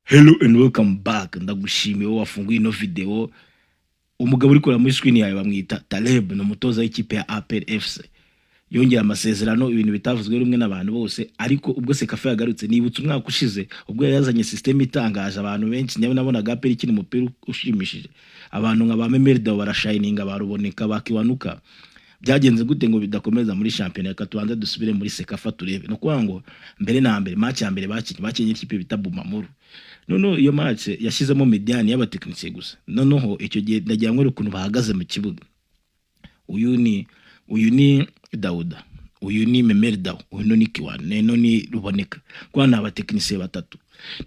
Hello and welcome back. Ndagushimiye wowe wafunguye ino video. Umugabo uri kureba muri screen yawe bamwita Taleb, ni umutoza w'ikipe ya APR FC. Yongera amasezerano, ibintu bitavuzwe rumwe n'abantu bose, ariko ubwo CECAFA yagarutse, nibutse umwaka ushize ubwo yari yazanye system itangaje abantu benshi. Nyawe nabonaga APR ikina umupira ushimishije, abantu nka ba Memel Dao barashininga, baruboneka bakiwanuka. Byagenze gute ngo bidakomeza muri shampiyona? Reka tubanze dusubire muri CECAFA turebe. Ni ukuvuga ngo mbere na mbere, match ya mbere bakinnye ikipe bita Bumamuru. Noneho iyo match yashyizemo médiane y'abatekinisiye gusa. Noneho icyo gihe ndagira ngo ukuntu bahagaze mu kibuga, uyu ni Dauda, uyu ni Memel Dao, uyu ni Kiwan, eno ni Ruboneka, kuko ni abatekinisiye batatu.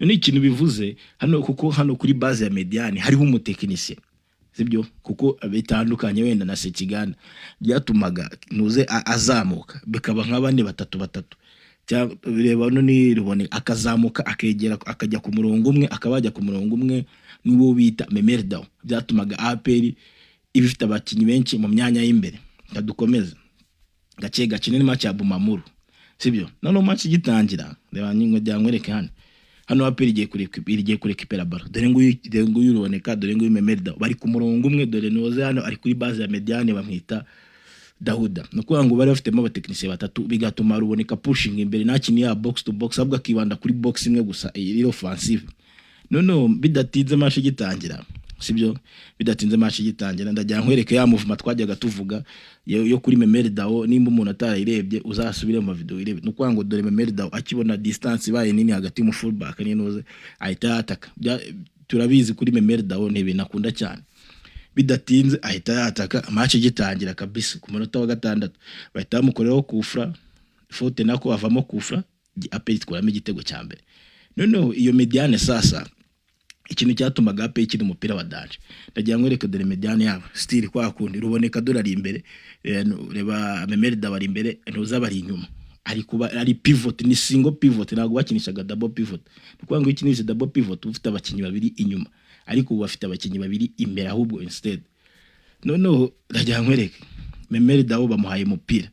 Noneho ikintu bivuze hano, kuko hano kuri base ya médiane hariho umutekinisiye, sibyo? Kuko bitandukanye wenda na Sekiganda, byatumaga ntuze azamuka, bikaba nka bane batatu batatu. Reba hano ni Ruboneka, akazamuka akegera akajya ku murongo umwe, akaba yajya ku murongo umwe n'uwo bita Memel Dao. Byatumaga APR iba ifite abakinnyi benshi mu myanya y'imbere. Reka dukomeze gake gake. Ni match ya Bumamuru, sibyo? Noneho match igitangira, reba nyingo nkwereke hano. Hano APR igiye kurekipera ballon. Dore nguyu, dore nguyu Ruboneka, dore nguyu Memel Dao, bari ku murongo umwe. Dore noze hano ari kuri base ya médiane, bamwita Dauda. Ni ukuvuga ngo bari bafitemo abatekinisiye batatu, bigatuma Ruboneka pushing imbere, ntakine ya box to box, ahubwo akibanda kuri box imwe gusa iri offensive. Noneho bidatinze match igitangira, sibyo? Bidatinze match igitangira, ndagira nkwereke ya movement twajyaga tuvuga yo kuri Memel Dao. Nimba umuntu atarayirebye, uzasubire mu video irebe. Ni ukuvuga ngo dore Memel Dao akibona distance ibaye nini hagati y'umu fullback n'intuze, ahita yataka. Turabizi kuri Memel Dao, ni ibintu akunda cyane. Bidatinze ahita yataka match igitangira kabisa. Ku munota wa 6 bahita bamukoreraho coup franc, faute nako, avamo coup franc, APR itwaramo igitego cya mbere. Noneho iyo médiane sasa, ikintu cyatumaga APR ikina umupira wa danger, ndagira ngo reka dore médiane yabo still kwa kundi. Ruboneka dore ari imbere, reba Memel Dao ari imbere, ntuza bari inyuma, ari kuba ari pivot, ni single pivot, ntabwo bakinishaga double pivot. Ni ukuvuga ngo iyo ukinishije double pivot uba ufite abakinnyi babiri inyuma, ariko ubu bafite abakinnyi babiri imbere ahubwo instead. Noneho ndagira nkwereke Memel Dao bamuhaye umupira,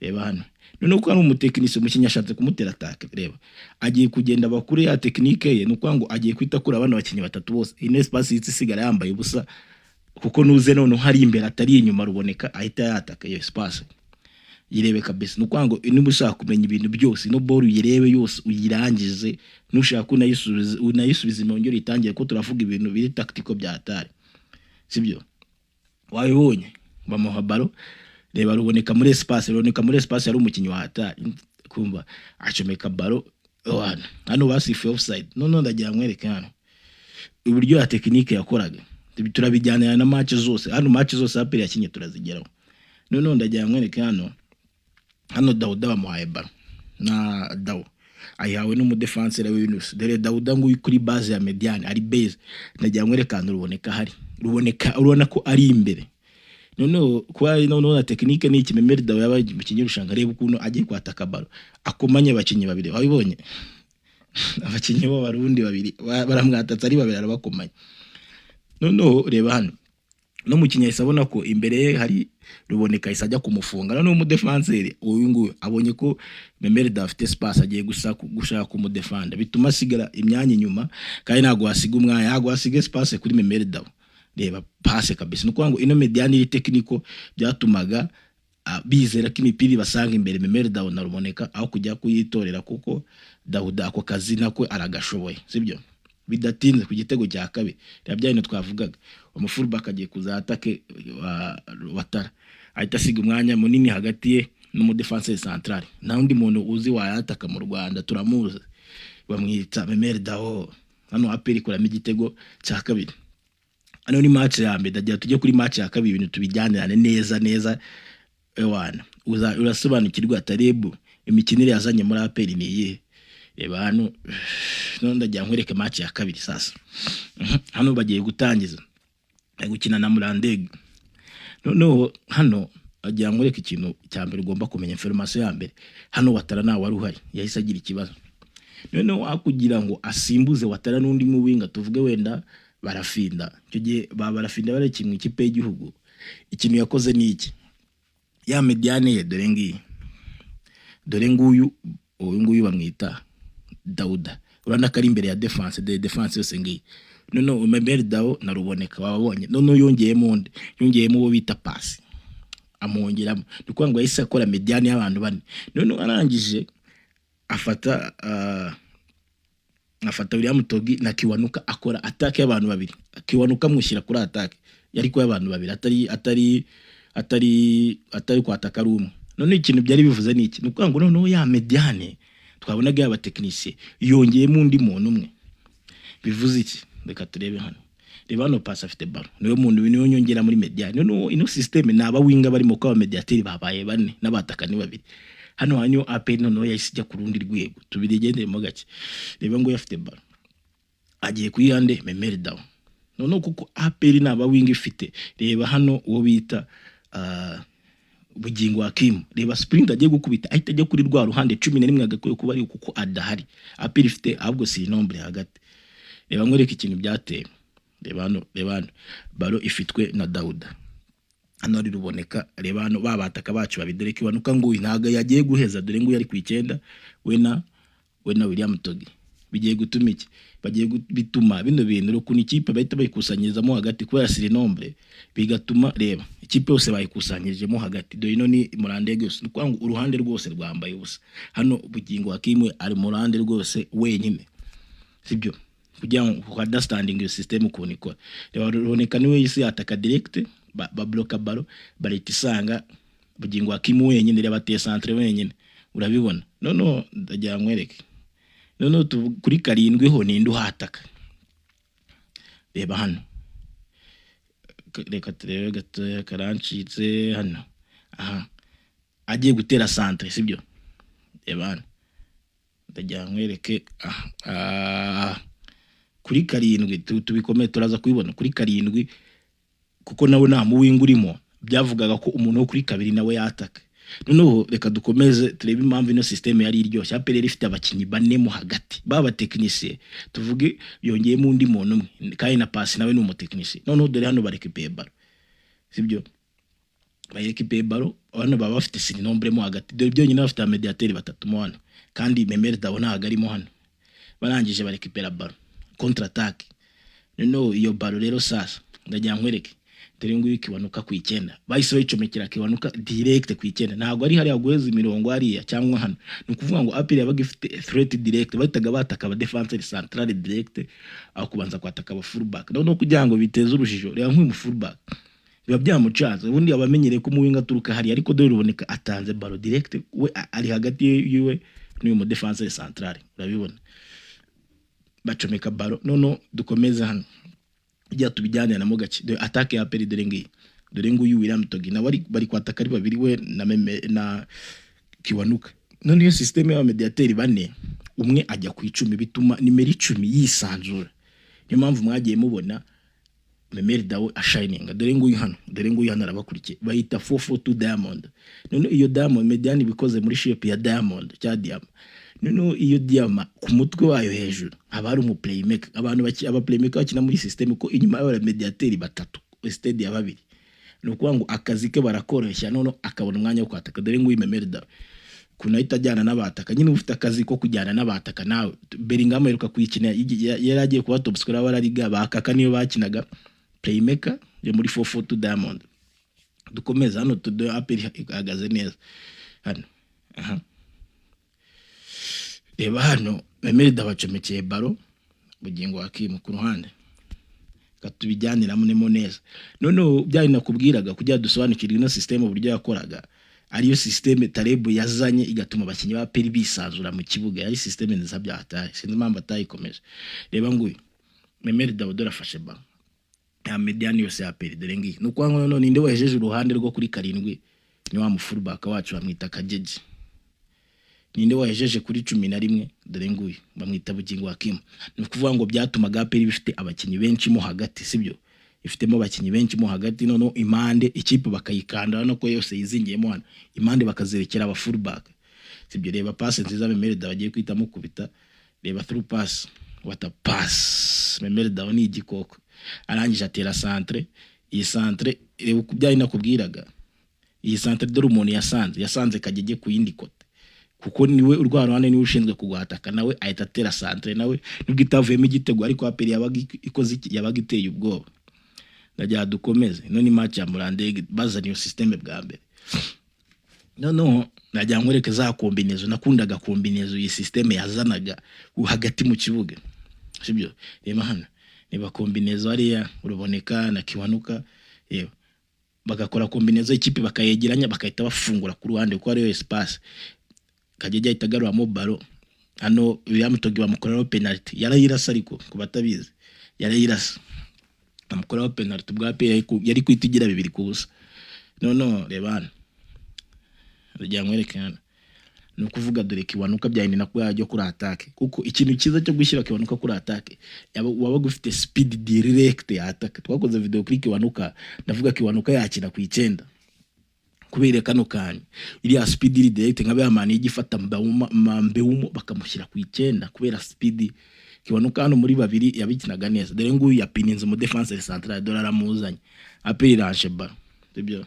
reba hano. Noneho ko ari umutekinisiye, umukinnyi ashatse kumutera attaque, reba agiye kugenda bakure ya technique ye. Ni ukuvuga ngo agiye kwita akura bano bakinnyi batatu bose, ino espace ihita isigara yambaye ubusa, kuko nuze noneho hari imbere atari inyuma. Ruboneka ahita yataka iyo espace, yirebe kabisa. Ni ukuvuga ngo niba ushaka kumenya ibintu byose, ino ball uyirebe yose uyirangize, nushaka unayisubize inyuma uyitangire, ko turavuga ibintu biri tactical bya hatari, sibyo? Wabibonye, bamuha ballon, reba Ruboneka muri espace, Ruboneka muri espace, yari umukinnyi wa hatari kumva acomeka ballon hano. Hano basifuye offside. Noneho ndagira nkwereke hano uburyo ya technique yakoraga. Ibi turabijyanira na match zose hano, match zose APR yakinye turazigeraho. Noneho ndagira nkwereke hano. Hano Dauda bamuhaye ballon, na Dao ayihawe n'umudefanseri w'Yunus. Dore Dauda nguyu kuri base ya médiane, ari base. Ndagira nkwereke ahantu Ruboneka hari. Ruboneka urabona ko ari imbere. Noneho kuba noneho na technique ni iki, Memel Dao yabaye umukinnyi w'irushanwa. Reba ukuntu agiye kwataka ballon, akomanye abakinnyi babiri. Wabibonye, abakinnyi b'Abarundi babiri baramwatatse ari babiri, arabakomanye. Noneho reba hano, n'umukinnyi ahise abona ko imbere ye hari Ruboneka, ahise ajya kumufunga. Noneho umudefanseri uyu nguyu abonye ko Memel Dao afite espace, agiye gusa gushaka kumudefanda, bituma asigara imyanya inyuma, kandi ntabwo wasiga umwanya, ntabwo wasiga espace kuri Memel Dao. Reba passe kabisa. Ni ukuvuga ngo ino médiane iri technical byatumaga bizera ko imipira ibasanga imbere, Memel Dao na Ruboneka, aho kujya kuyitorera, kuko Dawuda ako kazi nako aragashoboye, sibyo? Bidatinze ku gitego cya kabiri, reba bya bintu twavugaga, umufullback agiye kuza atake wa Watara, ahita asiga umwanya munini hagati ye n'umudefanseri central. Nta wundi muntu uzi wayataka mu Rwanda, turamuzi, bamwita Memel Dao. Hano APR ikuramo igitego cya kabiri. Hano ni match ya mbere, ndagira tujye kuri match ya kabiri, ibintu tubijyanirane neza neza. Ewana urasobanukirwa Taleb imikinire yazanye muri APR ni iyihe. Reba hano, none ndagira nkwereke match ya kabiri sasa. Hano bagiye gutangiza, bari gukina na Murandege. Noneho hano agira nkwereke ikintu cya mbere ugomba kumenya, information ya mbere. Hano Watara ntawe wari uhari, yahise agira ikibazo. Noneho aho kugira ngo asimbuze Watara n'undi muwinga, tuvuge wenda Barafinda, icyo gihe ba Barafinda bari mu ikipe y'igihugu, ikintu yakoze ni iki? Ya médiane ye dore ngiyi, dore nguyu, uyu nguyu bamwita Dauda. Urabona ko ari imbere ya defense de defense yose ngiyi. Noneho Memel Dao na Ruboneka bababonye. Noneho yongeyemo undi, yongeyemo uwo bita Pasi, amwongeramo. Ni ukuvuga ngo yahise akora médiane y'abantu bane. Noneho arangije afata afata William Togi na Kiwanuka, akora attaque y'abantu babiri. Kiwanuka amushyira kuri attaque yari ko y'abantu babiri, atari kwataka ari umwe. None ikintu byari bivuze ni iki? Ni ukuvuga ngo noneho ya médiane twabonaga y'abatekinisiye yongeyemo undi muntu umwe. Bivuze iki? Reka turebe hano. Reba hano, Pasi afite ballon, niwe muntu, niwe nyongera muri médiane. Noneho ino système ni aba winger barimo, ko abamediateri babaye bane n'abataka ni babiri. Hano hanyu APR noneho yahise ijya ku rundi rwego. Tubigenderemo gake. Reba ngo afite ballon, agiye kuyihande Memel Dao. Noneho kuko APR ni aba winger ifite, reba hano uwo bita Bugingo Hakimu. Reba sprint agiye gukubita, ahita ajya kuri rwa ruhande 11 agakwiye kuba ari, kuko adahari. APR ifite ahubwo surnombre hagati. Reba nkwereke ikintu byateye. Reba hano, reba hano, ballon ifitwe na Dauda. Hano hari Ruboneka. Reba hano ba bataka bacu babiri. Dore Kiwanuka nguyu, ntabwo yagiye guheza. Dore nguyu ari ku 9, we na William Togi. Bigiye gutuma iki? Bagiye bituma bino bintu ukuntu ikipe bahita bayikusanyirizamo hagati kubera surnombre, bigatuma reba ikipe yose bayikusanyirijemo hagati. Dore ino ni murandege yose. Ni ukuvuga ngo uruhande rwose rwambaye ubusa. Hano Bugingo Hakimu ari mu ruhande rwose wenyine, sibyo? Kugira ngo understanding iyo system ukuntu ikora. Reba Ruboneka niwe yisi yataka direct, babloka ballon, barita isanga Bugingo Hakimu wenyine. Reba ateye centre wenyine, urabibona. Noneho ndagira nkwereke noneho kuri 7 ho ninde uhataka? Reba hano, reka turebe gatoya karancitse hano. Aha agiye gutera centre, sibyo? Reba hano, ndagira nkwereke aha, aha kuri 7 tubikomeye, turaza kubibona kuri 7, kuko nawe nta muwinga urimo. Byavugaga ko umuntu wo kuri 2 nawe yataka. Noneho reka dukomeze turebe impamvu ino système yari iryoshye. APR yari ifite abakinnyi bane mo hagati b'abatekinisiye, tuvuge yongeyemo undi muntu umwe, kandi na Pasi nawe ni umutekinisiye. Noneho dore hano barekipeye ballon, sibyo? Barekipeye ballon hano, baba bafite surnombre mo hagati. Dore byonyine bafite abamediateri batatu mo hano, kandi Memel Dao ntabwo arimo hano. Barangije barekipera ballon, contre attaque. Noneho iyo ballon rero sasa ndagira nkwereke. Dore nguyu Kiwanuka ku 9, bahise bayicomekera Kiwanuka direct ku 9. Ntabwo ari hariya guheza imirongo hariya cyangwa hano. Ni ukuvuga ngo APR yabaga ifite threat direct, bahitaga bataka aba defenseur central direct aho kubanza kwataka aba fullback. Noneho kugira ngo biteze urujijo, reba nk'uyu mu fullback biba byamucanze. Ubundi abamenyereye ko umuwinga aturuka hariya, ariko dore Ruboneka atanze ballon direct, we ari hagati yiwe n'uyu mu defenseur central, urabibona, bacomeka ballon. Noneho dukomeze hano ijya tubijyaniramo gake. Dore attaque ya APR, dore ngiyi. Dore nguyu William Togi nawe bari kwataka ari babiri, we na Meme na Kiwanuka. None iyo système y'abamediateri bane, umwe ajya ku 10, bituma nimero 10 yisanzura. Niyo mpamvu mwagiye mubona Memel Dao ashininga. Dore nguyu hano, dore nguyu hano arabakurikiye. Bayita 442 diamond. None iyo diamond, médiane ibikoze muri shape ya diamond cya diamond. Noneho iyo diamant ku mutwe wayo hejuru haba hari umu playmaker. Abantu aba playmaker bakina muri system, ko inyuma y'aba mediateri batatu instead ya babiri, ni ukuvuga ngo akazi ke barakoroshya, noneho akabona umwanya wo kwataka. Dore nguyu Memel Dao ukuntu ahita ajyana n'abataka nyine. Ufite akazi ko kujyana n'abataka nawe. Bellingham aheruka kuyikina, yari agiye kuba top scorer wa La Liga, bakaka niyo bakinaga playmaker yo muri 442 diamond. Dukomeze hano tudo. APR ihagaze neza hano. Aha reba hano, Memel Dao bacomekeye ballon Bugingo Hakimu ku ruhande. Reka tubijyaniramo neza. Noneho byari nakubwiraga kugira dusobanukirwe ino système uburyo yakoraga, ariyo système Taleb yazanye igatuma abakinnyi ba APR bisanzura mu kibuga. Yari système nziza bya hatari, sinzi impamvu atayikomeje. Reba nguyu Memel Dao afashe ballon ya médiane yose ya APR, dore ngiyi. Ni ukuvuga ngo noneho ninde wahejeje uruhande rwo kuri 7? Ni wa mufullback wacu bamwita Kajeje. Ninde wahejeje kuri 11? Dore nguyu bamwita Bugingo Hakimu. Ni ukuvuga ngo byatumaga APR bifite abakinnyi benshi mo hagati, sibyo? Ifitemo abakinnyi benshi mo hagati. Noneho impande ikipe bakayikanda, urabona ko yose yizingiyemo hano, impande bakazerekera aba fullback, sibyo? Reba passe nziza Memel Dao bagiye kwita mukubita. Reba through pass, what a pass! Memel Dao ni igikoko. Arangije atera centre. Iyi centre, reba uko byari nakubwiraga, iyi centre dore umuntu yasanze Kagege ku yindi côté. Kuko niwe urwa ruhande, niwe ushinzwe kugwataka, nawe ahita atera centre, nawe nubwo itavuyemo igitego, ariko APR yabaga ikoze iki? Yabaga iteye ubwoba. Ndagira dukomeze. Ino ni match ya Mlandege bazana iyo système bwa mbere. Noneho nagira nkwereke za combinaison nakundaga, combinaison iyi système yazanaga hagati mu kibuga, sibyo? Reba hano, niba combinaison hariya Ruboneka na Kiwanuka, yewe, bagakora combinaison, ikipe bakayegeranya, bagahita bafungura ku ruhande kuko ariyo espace. Kagege ahita agaruramo ballon. Hano William Togi bamukoreraho penalty, yarayirasa, ariko ku batabizi yarayirasa, bamukoreraho penalty. Ubwa APR yari kuhita igira 2-0. Noneho reba hano, rujya nkwereke hano. Ni ukuvuga dore Kiwanuka byahindi nako yajya kuri attaque, kuko ikintu cyiza cyo gushyira Kiwanuka kuri attaque, wabaga ufite speed direct ya attaque. Twakoze video kuri Kiwanuka, ndavuga Kiwanuka yakina ku 9 kubera kano kanya iriya speed iri direct, nka Yamani igifata Mbeumo bakamushyira ku 9 kubera speed. Kiwanuka hano muri babiri yabikinaga neza. Dore nguyu yapininze mu défenseur central, dore aramuzanye. APR iranshe ballon, sibyo?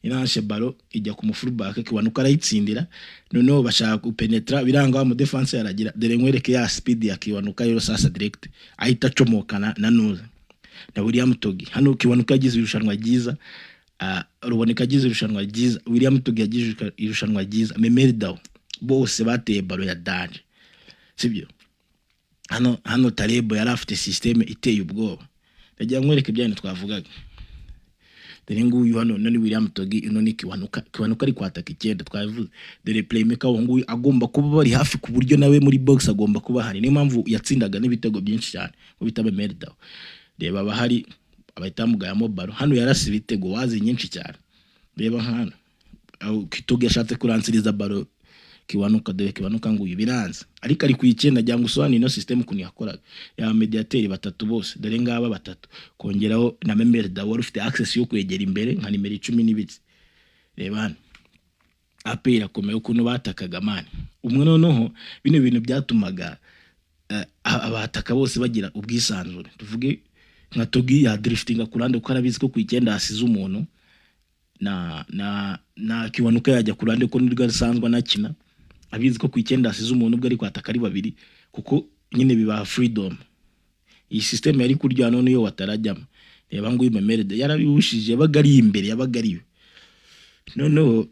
Iranshe ballon ijya ku mufullback, Kiwanuka arayitsindira. Noneho bashaka gupenetra, biranga, wa mu défenseur aragira. Dore nkwereke ya speed ya Kiwanuka rero sasa, direct ahita acomokana na nuza na William Togi. Hano Kiwanuka yagize irushanwa ryiza, Ruboneka yagize irushanwa ryiza, William Togi yagize irushanwa ryiza, Memel Dao, bose bateye ballon ya danger, sibyo? Hano Taleb yari afite système iteye ubwoba. Ndagira nkwereke ibya bintu twavugaga. Dore nguyu hano, none William Togi, ino ni Kiwanuka. Kiwanuka ari kwataka 9, twabivuze. Dore playmaker uwo nguyu agomba kuba bari hafi, ku buryo nawe muri box agomba kuba ahari. Niyo mpamvu yatsindaga n'ibitego byinshi cyane ngo bita Memel Dao. Reba abahari, abahita bamugayamo ballon. Hano yarase ibitego wazi nyinshi cyane. Reba hano aho Kitogi yashatse kuransiriza ballon Kiwanuka. Dore Kiwanuka nguyu, biranze, ariko ari ku 9. Agira ngo usobanure ino system ukuntu yakoraga ya mediateri batatu bose. Dore ngaba batatu, kongeraho na Memel Dao wari ufite access yo kwegera imbere nka nimero 10 n'ibice. Reba hano APR irakomeye, ukuntu batakaga man umwe. Noneho bino bintu byatumaga abataka bose bagira ubwisanzure. Tuvuge nka Togi ya driftinga ku ruhande kuko arabizi ko ku 9 hasize umuntu, na Kiwanuka yajya ku ruhande ko nirwo asanzwe anakina, abizi ko ku 9 hasize umuntu, ubwo ari kwataka ari babiri, kuko nyine bibaha freedom. Iyi system yari kurya none iyo watarajyamo. Reba nguyu Memel Dao yarabihushije, yabaga ari imbere, yabaga ari we. Noneho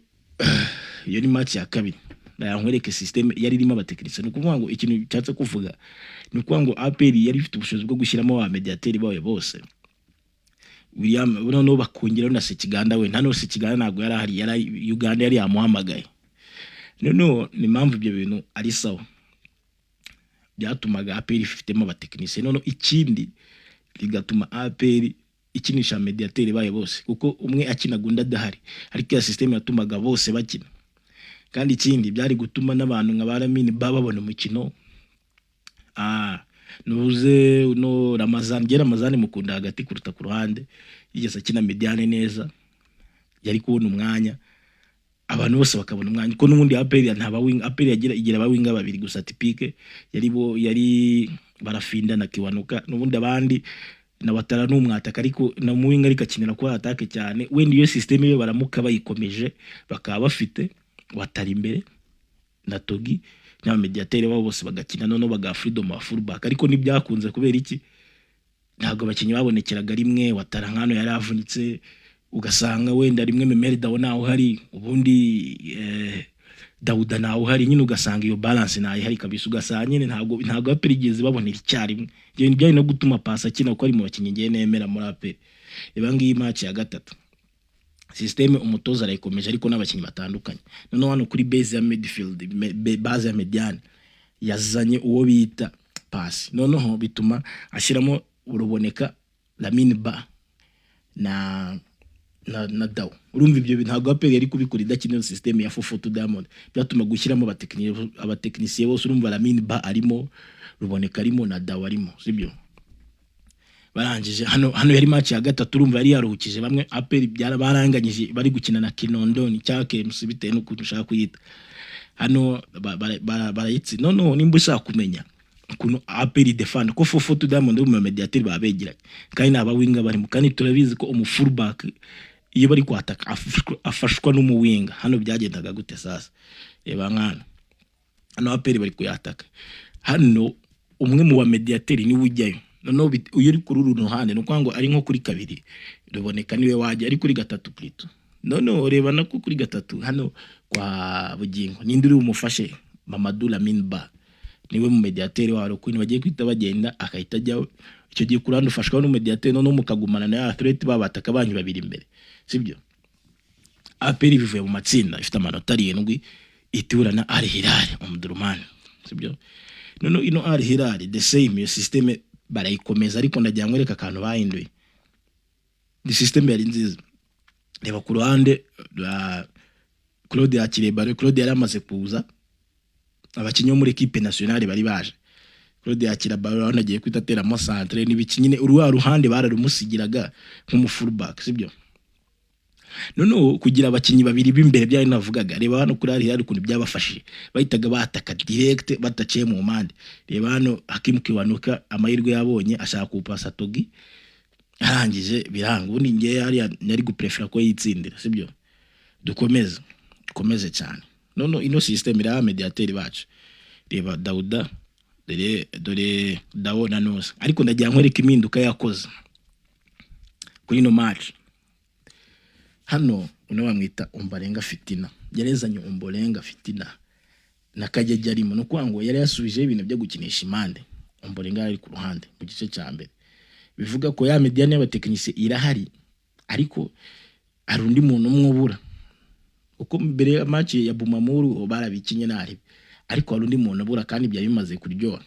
iyo ni match ya kabiri. Nkwereke system yari irimo abatekinisiye. Ni ukuvuga ngo ikintu nshatse kuvuga ni ukuvuga ngo APR yari ifite ubushobozi bwo gushyiramo ba mediateri bayo bose, William, noneho bakongeraho na Sekiganda. We nta Sekiganda ntabwo yari ahari, yari Uganda, yari yamuhamagaye. Noneho ni impamvu ibyo bintu ari sawa, byatumaga APR ifitemo abatekinisiye. Noneho ikindi bigatuma APR ikinisha mediateri bayo bose, kuko umwe akinaga undi adahari, ariko iya system yatumaga bose bakina. Kandi ikindi byari gutuma n'abantu nka ba Lamine baba babona umukino. Nuze no Ramazani, njye Ramazani mukunda hagati kuruta ku ruhande, yigeze akina médiane neza, yari kubona umwanya, abantu bose bakabona umwanya, kuko n'ubundi APR nta ba wing, APR yagira igira aba winger babiri gusa typique, yari bo yari Barafinda na Kiwanuka. N'ubundi abandi na Watara n'umwataka, ariko na mu winger, ariko akinira kuri attaque cyane. Wenda iyo system iyo baramuka bayikomeje, bakaba bafite Watara imbere na Togi n'abamediateri babo bose bagakina, noneho bagaha freedom wa fullback. Ariko ntibyakunze. Kubera iki? Ntabwo abakinnyi babonekeraga rimwe. Watara nkano yari avunitse, ugasanga wenda rimwe Memel Dao ntawe uhari, ubundi Dauda ntawe uhari nyine, ugasanga iyo balance ntayihari kabisa. Ugasanga nyine ntabwo APR igeze babonera icyarimwe. Ibyo bintu byari no gutuma Pasi akina, kuko ari mu bakinnyi ngiye nemera muri APR. Reba ngiyi match ya gatatu, système umutoza arayikomeje ariko n'abakinnyi batandukanye. Noneho hano kuri base ya midfield, base ya médiane, yazanye uwo bita Pasi. Noneho bituma ashyiramo Ruboneka, Lamine Ba na Dao. Urumva ibyo bintu ntabwo APR yari kubikora idakina iyo system ya 4-4-2 diamond. Byatuma gushyiramo abatekinisiye bose. Urumva Lamine Ba arimo, Ruboneka arimo na Dao arimo, sibyo? Barangije hano yari match ya gatatu. Urumva yari yaruhukije bamwe. APR baranganyije, bari gukina na Kinondoni cyangwa KMC bitewe n'ukuntu ushaka kuyita. Hano barayitsi. Noneho nimba ushaka kumenya ukuntu APR defend, ko 4-4-2 diamond mu mediateri babegeranye kandi ni abawinga barimo, kandi turabizi ko umu fullback iyo bari kwataka afashwa n'umuwinga. Hano byagendaga gute sasa? Reba nk'hano, hano APR bari kuyataka. Hano umwe mu bamediyateri niwe ujyayo. Noneho uyu uri kuri uru ruhande, ni ukuvuga ngo ari nko kuri kabiri, Ruboneka niwe wajya, ari kuri gatatu plutôt. Noneho reba nako kuri gatatu hano kwa Bugingo, ninde uri bumufashe? Mamadou Lamine Ba niwe mu mediateri wabo ukuntu bagiye kwita bagenda, akahita ajyaho. Icyo gihe ku ruhande ufashwaho n'umediateri, noneho mukagumana na ya threat babataka banyu babiri imbere, sibyo? APR bivuye mu matsinda ifite amanota 7, itura na Al Hilal Omdurman, sibyo? Noneho ino Al Hilal, the same, iyo system barayikomeza, ariko ndagira ngo reka akantu bahinduye. Ni system yari nziza. Reba ku ruhande rwa Claude, yakiriye ballon. Claude yari amaze kuza, abakinnyi bo muri équipe nationale bari baje. Claude yakira ballon, urabona agiye kwita ateramo centre n'ibiki nyine, uruwa ruhande bararumusigiraga nk'umu fullback, sibyo? Noneho kugira abakinnyi babiri b'imbere byari navugaga. Reba hano kuri Al Hilal ukuntu byabafashije, bahitaga bataka direct bataciye mu mpande. Reba hano Hakim Kiwanuka, amahirwe yabonye, ashaka kuwupasa Togi, arangije biranga. Ubundi ngewe hariya nari guprefera ko yitsindira, sibyo? Dukomeze, dukomeze cyane. Noneho ino system iriho mediateri bacu, reba Dauda, dore dore Dao na Nosa. Ariko ndagira nkwereke impinduka yakoze kuri ino match. Hano uno bamwita Ombolenga Fitina, yarezanye Ombolenga Fitina na Kagege arimo. Ni ukuvuga ngo yari yasubijeho ibintu byo gukinisha impande. Ombolenga yari ku ruhande mu gice cya mbere, bivuga ko ya médiane y'abatekinisiye irahari, ariko hari undi muntu umwe ubura, kuko mbere ya match ya Bumamuru barabikinye nabi, ariko hari undi muntu ubura kandi byari bimaze kuryoha.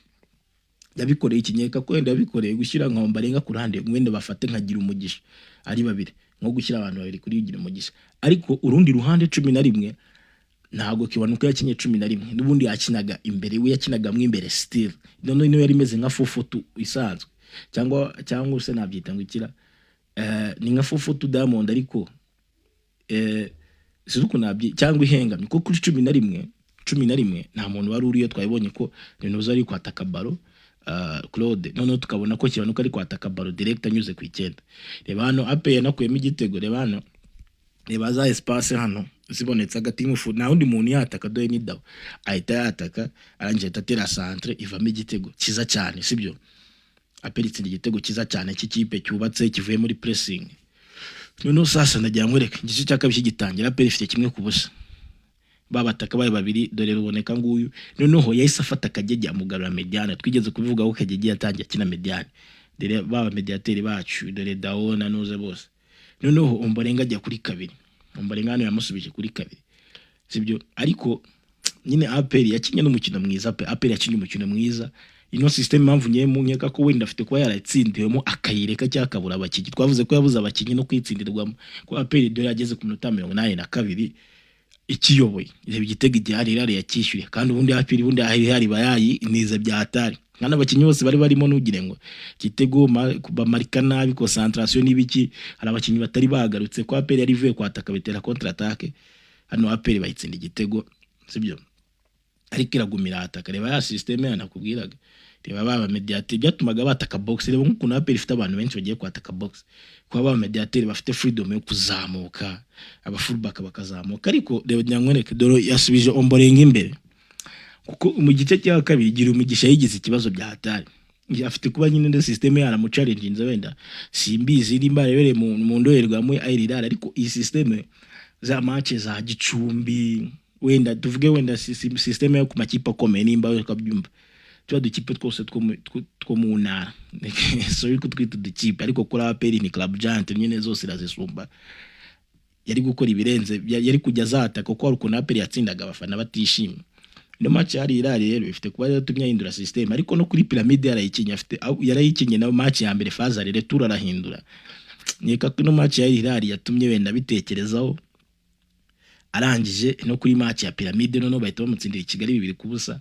Yabikoreye ikinyeka ko wenda yabikoreye gushyira nka Ombolenga ku ruhande, wenda bafate nkagira umugisha ari babiri, nko gushyira abantu babiri kuri gira umugisha. Ariko urundi ruhande 11, ntabwo Kiwanuka yakinye 11, n'ubundi yakinaga imbere, we yakinaga mo imbere still. Noneho ino yari imeze nka 4-4-2 isanzwe, cyangwa se nabyita ngo ikira, ni nka 4-4-2 diamond, ariko sinzi ukuntu nabyi cyangwa ihengamye, kuko kuri 11, 11 nta muntu wari uriyo. Twabibonye ko Renuza ari kwataka ballon, Claude. Noneho tukabona ko Kiwanuka ari kwataka ballon direct anyuze ku 9. Reba hano APR yanakuyemo igitego. Reba hano, reba za espace hano zibonetse hagati y'umufu, nta wundi muntu yataka, dore ni Dawo ahita yataka, arangije ahita atera centre, ivamo igitego cyiza cyane, sibyo? APR itsinda igitego cyiza cyane cy'ikipe cyubatse, kivuye muri pressing. Noneho sasa ndagira nkwereke igice cya kabiri kigitangira, APR ifite 1-0, babataka baye babiri. Dore Ruboneka nguyu. Noneho yahise afata Kagege amugarura médiane. Twigeze kubivugaho, Kagege yatangiye akina médiane. Dore baba mediateri bacu, dore Dao na Nuze bose. Noneho Ombolenga ajya kuri kabiri, Ombolenga hano yamusubije kuri kabiri, sibyo? Ariko nyine APR yakinye n'umukino mwiza pe. APR yakinye umukino mwiza. Ino system, impamvu ngiye mu nkeka ko wenda afite kuba yaratsindiwemo akayireka cyangwa akabura abakinnyi, twavuze ko yabuze abakinnyi no kwitsindirwamo, ko APR dore yageze ku minota 82 ikiyoboye. Reba igitego igihe Al Hilal yakishyuye, kandi ubundi APR, ubundi Al Hilal bayayi nize bya hatari, kandi abakinnyi bose bari barimo, ntugire ngo igitego bamarika nabi, concentration n'ibiki, hari abakinnyi batari bagarutse, ko APR yari ivuye kwataka bitera contre attaque. Hano APR bayitsinda igitego, sibyo? Ariko iragumira ataka. Reba ya system yanakubwiraga, reba baba mediateri byatumaga bataka box. Reba nk'ukuntu APR ifite abantu benshi bagiye kwataka box, kuba ba mediateri bafite freedom yo kuzamuka, aba fullback bakazamuka. Ariko reba nyamwereke, dore yasubije Ombolenga imbere, kuko mu gice cya kabiri gira umugisha yigize ikibazo bya hatari. Afite kuba nyine ndo system yaramuchallenginze, wenda simbizi nimba yarebereye mu ndorerwamo Al Hilal. Ariko iyi system za match za Gicumbi, wenda tuvuge wenda system yo ku makipe akomeye, nimba ukabyumva, tuba dukipe twose two mu ntara, sorry ko twita udukipe, ariko kuri APR ni club giant nyine, zose irazisumba. Yari gukora ibirenze, yari kujya azataka, kuko hari ukuntu APR yatsindaga abafana batishimye. Ino match yari irari rero ifite kuba yaratumye ahindura system. Ariko no kuri Pyramide yarayikinye, afite yarayikinye na match ya mbere, phase retour arahindura. Nkeka ko ino match yari irari yatumye wenda bitekerezaho, arangije no kuri match ya Pyramide noneho bahita bamutsindira i Kigali 2-0,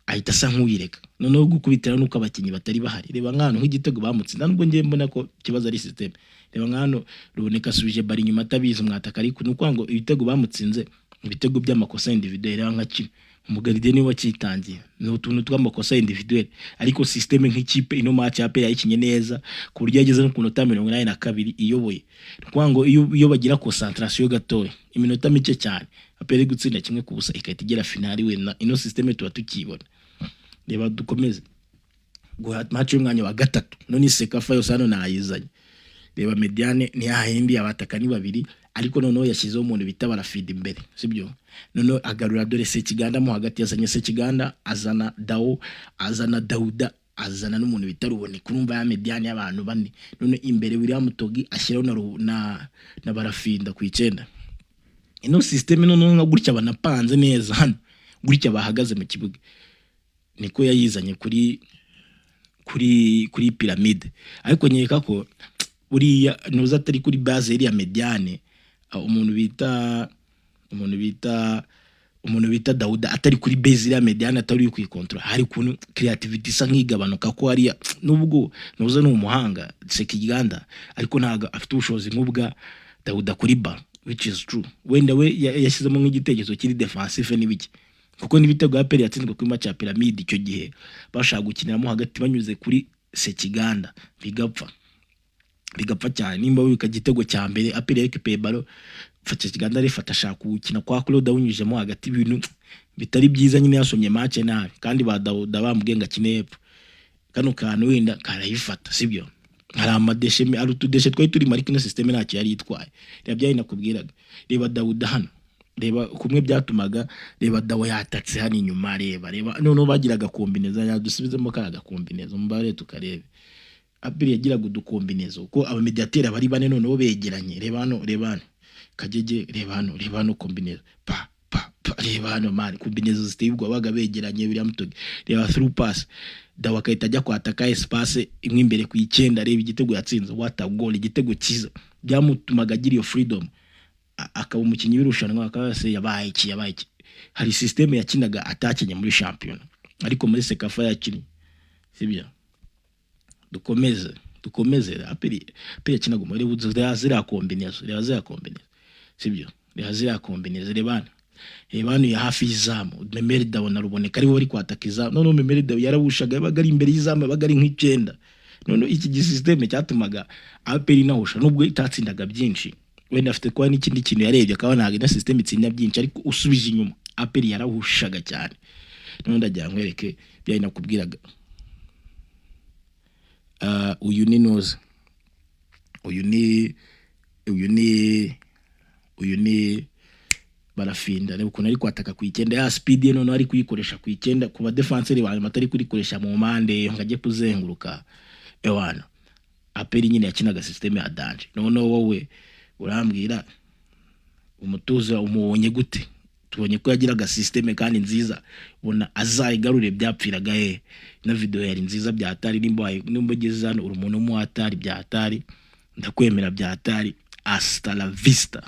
ahita asa nk'uyireka. Noneho gukubitira nuko abakinnyi batari bahari. Reba nk'ahantu nk'igitego bamutsinda, nubwo ngiye mbona ko ikibazo ari system. Reba nk'hano Ruboneka asubije bari inyuma atabizi, umwataka, ariko ni ukuvuga ngo ibitego bamutsinze, ibitego by'amakosa individuel. Reba nka kino, umugaride niwe wakitangiye, ni utuntu tw'amakosa individuel. Ariko system nk'ikipe, ino match ya APR yayikinye neza ku buryo yageze no ku minota 82 iyoboye. Ni ukuvuga ngo iyo bagira concentration gatoya, iminota mike cyane, APR iri gutsinda 1-0 igahita igera finali, wenda ino système tuba tukibona. Reba, dukomeze guha match y'umwanya wa gatatu. None CECAFA yose hano nayizanye. Reba, médiane ni hahindi, abataka ni babiri, ariko noneho yashyizeho umuntu bita Barafinda imbere, sibyo? Noneho agarura, dore Sekiganda mo hagati, yazanye Sekiganda, azana Dao, azana Dauda, azana n'umuntu bita Ruboneka. Urumva ya médiane y'abantu bane. None imbere William Togi ashyiraho na Barafinda ku 9. Ino système noneho nka gutya banapanze neza hano, gutya bahagaze mu kibuga, niko yayizanye kuri Pyramide. Ariko nkeka ko buriya nuza atari kuri base iriya médiane, umuntu bita Dauda atari kuri base iriya médiane, atari kuyikontorora, hari ukuntu creativity isa nk'igabanuka, ko hariya nubwo nuza ni umuhanga Sekiganda, ariko ntabwo afite ubushobozi nk'ubwa Dauda kuri ba, which is true. Wenda we yashyizemo nk'igitekerezo kiri defensive n'ibiki, kuko n'ibitego ya APR yatsinzwe kuri match ya Pyramide icyo gihe, bashaka gukiniramo hagati banyuze kuri Sekiganda, bigapfa, bigapfa cyane. Nimba wibuka igitego cya mbere, APR récupéré ballon, fata Sekiganda arifata, ashaka kuwukina kwa Claude awunyujemo hagati, ibintu bitari byiza nyine. Yasomye match nabi, kandi ba Dauda bamubwiye ngo akine hepfo. Kano kantu wenda karayifata, sibyo? Hari amadéchets, hari utudéchets twari turimo, ariko ino système ntacyo yari itwaye. Reba byari nakubwiraga, reba Dauda hano, reba kumwe byatumaga, reba Dawo yatatse hano inyuma, reba, reba noneho bagiraga combinaison. Yadusubizemo kariya gacombinaison mubare tukarebe. APR yagiraga uducombinaison kuko abamediateri bari bane, noneho begeranye. Reba hano, reba hano Kagege, reba hano, reba hano combinaison, pa pa pa, reba hano man, combinaison ziteye ubwoba, baga begeranye. William Togi, reba through pass, Dawa akahita ajya kwataka espace imwe imbere ku 9. Reba igitego yatsinze, what a goal! Igitego cyiza, byamutumaga agira iyo freedom, akaba umukinnyi w'irushanwa, akaba se yabaye iki, yabaye iki. Hari système yakinaga atakinye muri shampiyona, ariko muri CECAFA yakinnye, sibyo? Dukomeze, dukomeze. APR, APR yakinaga muri ziriya, ziriya combinaison, reba ziriya combinaison, sibyo? Reba ziriya combinaison, reba hano, reba hano ya hafi y'izamu, Memel Dao na Ruboneka aribo bari kwataka izamu. Noneho Memel Dao yarabushaga, yabaga ari imbere y'izamu, yabaga ari nk'icyenda. Noneho iki gisystème cyatumaga APR inahusha nubwo itatsindaga byinshi. Wenda afite kuba n'ikindi kintu yarebye akaba ntabwo ino système itsinda byinshi, ariko usubije inyuma APR yarahushaga cyane. Noneho ndagira nkwereke byari nakubwiraga. Uyu ni noza, uyu ni Barafinda. Reba ukuntu ari kwataka ku 9, ya speed ye noneho ari kuyikoresha ku 9 ku badefanseri ba nyuma, atari kurikoresha mu mpande ngo ajye kuzenguruka. Ewana, APR nyine yakinaga système ya danger. Noneho wowe urambwira umutuzo umubonye gute? Tubonye ko yagiraga système kandi nziza, ubona azayigarure. Byapfiraga he? Ino video yari nziza byatari. Nimba ugeze hano uri umuntu w'umuhatari byatari, ndakwemera byatari. Hasta la vista.